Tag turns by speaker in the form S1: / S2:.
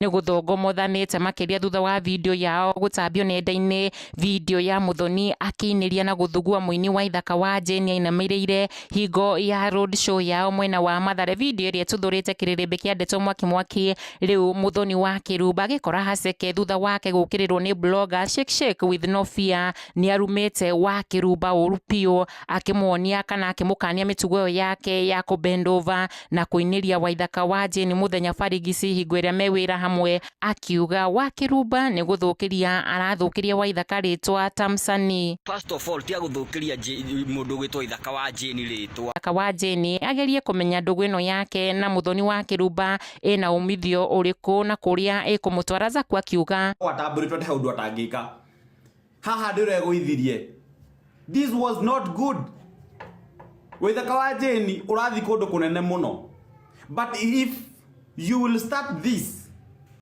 S1: Nĩ gũthongomothanĩte makĩria thutha wa video yao gũtambio nenda-inĩ. Video ya Muthoni akĩinĩria na gũthugua mũini wa Ithaka wa Jane ainamĩrĩire hingo ya road show yao mwena wa Mathare. Video ĩrĩa ĩtuthũrĩte kĩrĩrĩmbĩ kĩa ndeto mwaki mwaki. Rĩu Muthoni wa Kĩrumba agĩkora haceke thutha wake gũkĩrĩrwo nĩ blogger Shake Shake with no fear. Nĩarumĩte wa Kĩrumba ũru biũ, akĩmuonia kana akĩmũkania mĩtugo ĩyo yake ya kũ bend over na kũinĩria Waithaka wa Jane mũthenya barigici hingo ĩrĩa me wĩra hamwe, akiuga wa Kĩrumba nĩ gũthũkĩria arathũkĩria Waithaka rĩtwa ta msanii.
S2: First of all, tiga gũthũkĩria mũndũ ũgwĩtwo Ithaka wa Jane rĩtwa.
S1: Waithaka wa Jane agerie kũmenya ndũgũ ĩno yake na Muthoni wa Kĩrumba ĩna umithio ũrĩkũ na kũrĩa ĩkũmũtwara. Zaku akiuga
S3: Watambũrĩtwo atĩ hau ũndũ atangĩka haha ndĩregũithirie. This was not good. Waithaka wa Jane, ũrathiĩ kũndũ kũnene mũno, but if you will start this